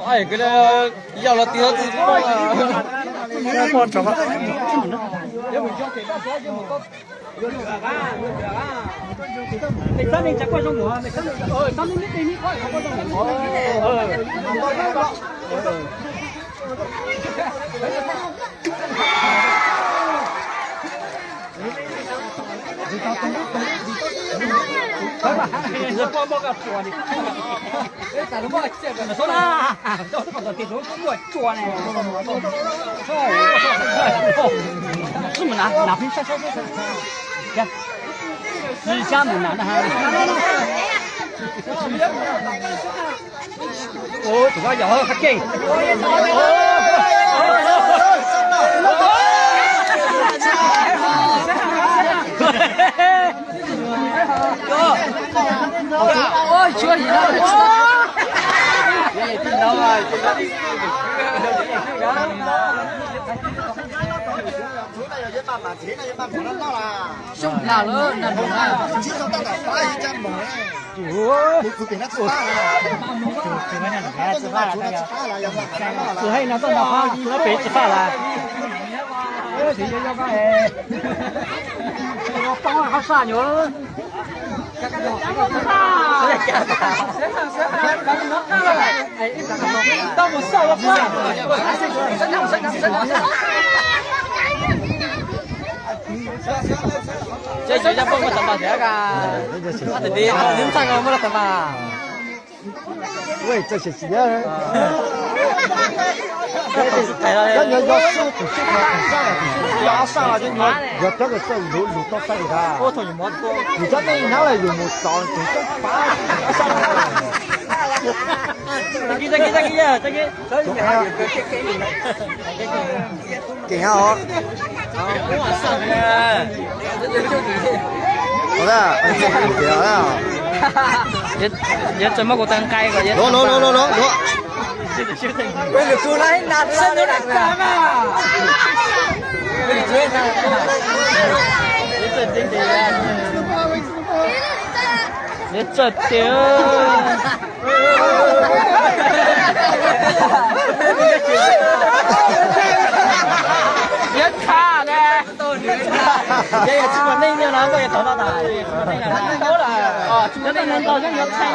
Ai, kwv, yog los twg los twg. Tus koj yog haj keej. Tsis haj no toj nta fab, tsis pem tsis faj lawm. Poob hab saj nyuam. Tsis tsis yog poj muaj tag npas thiab ka. Ab, tus tib ntxhais ko muaj tag npas. Ua txawj xyem xyem. Cov nyuag yog sub tus sub tus sab tus sub yog sab los cov nyuag yog cov ko txawj lus lus tau tag li ntag. Yus cov neeg hnab los yus mus txov tus coob pab. Ces ha os. Luag, luag, luag, luag, luag. Txawj tiag. Yuav tshaj ne. Ces yog tsis muaj neeg nyob no koj yuav tau noj tas. Tsis muaj neeg nyob no, tsis muaj neeg nyob no, yuav tshaj.